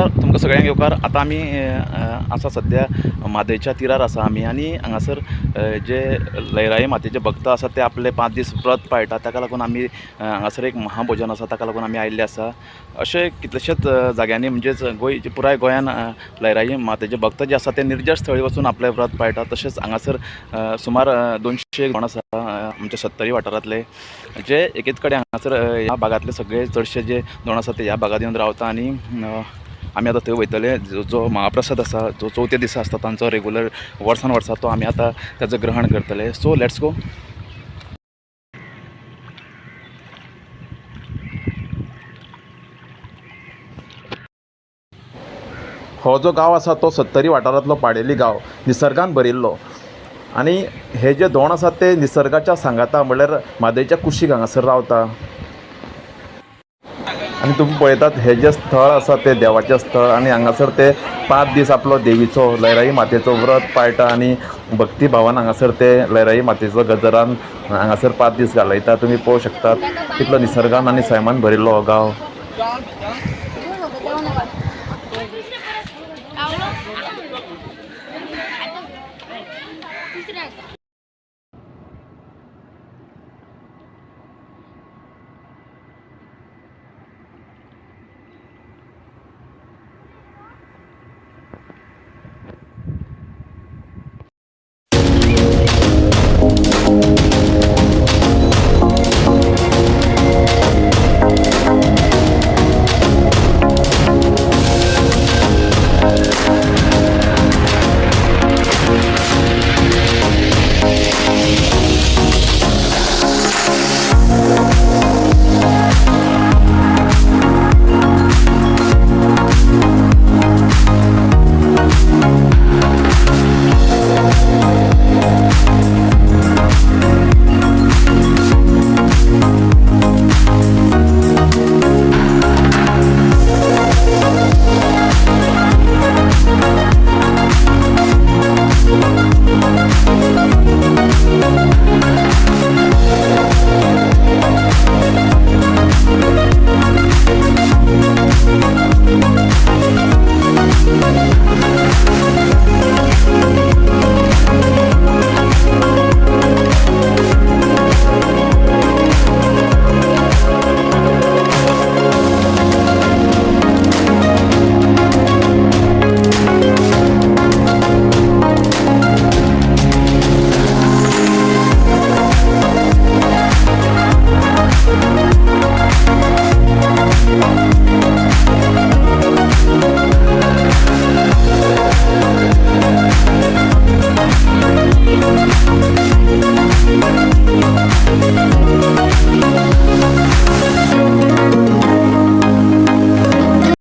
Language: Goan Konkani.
नमस्कार, तुमकां सगळ्यांक येवकार. आतां आमी आसा सद्या म्हादयच्या तिरार आसा आमी आनी हांगासर जे लयराई मातेचे भक्त आसा ते आपले 5 दीस व्रत पाळटात. ताका लागून आमी हांगासर एक महाभोजन आसा, ताका लागून आमी आयिल्ले आसा. अशे कितलेशेच जाग्यांनी, म्हणजेच गोंय पुराय गोंयान लयराई मातेचे भक्त जे आसा ते निर्जळ स्थळी वचून आपलें व्रत पाळटात. तशेंच हांगासर सुमार 200 जाण आसा आमच्या सत्तरी वाठारांतले, जे एकेच कडेन हांगासर ह्या भागांतले सगळे चडशे जे जाण आसा ते ह्या भागांत येवन रावता. आनी आमी आतां थंय वयतले. जो जो महाप्रसाद आसा, जो चवथ्या दिसा आसता तांचो रेगुलर वर्सान वर्सा, तो आमी आतां ताचो ग्रहण करतले. So let's go. हो जो गांव आसा तो सत्तरी वाठारांतलो पाडेली गांव, निसर्गान भरिल्लो. आनी हे जे धोंड आसात ते निसर्गाच्या सांगाता, म्हणल्यार म्हादयच्या कुशीक हांगासर रावता. आनी तुमी पळयतात, हे जे स्थळ आसा ते देवाचें स्थळ आनी हांगासर ते 5 दीस आपलो देवीचो लयराई मातेचो व्रत पाळटा आनी भक्ती भावान हांगासर ते लयराई मातेचो गजरान हांगासर 5 दीस घालयता. तुमी पळोवंक शकतात कितलो निसर्गान आनी सैमान भरिल्लो हो गांव. तिसऱ्या.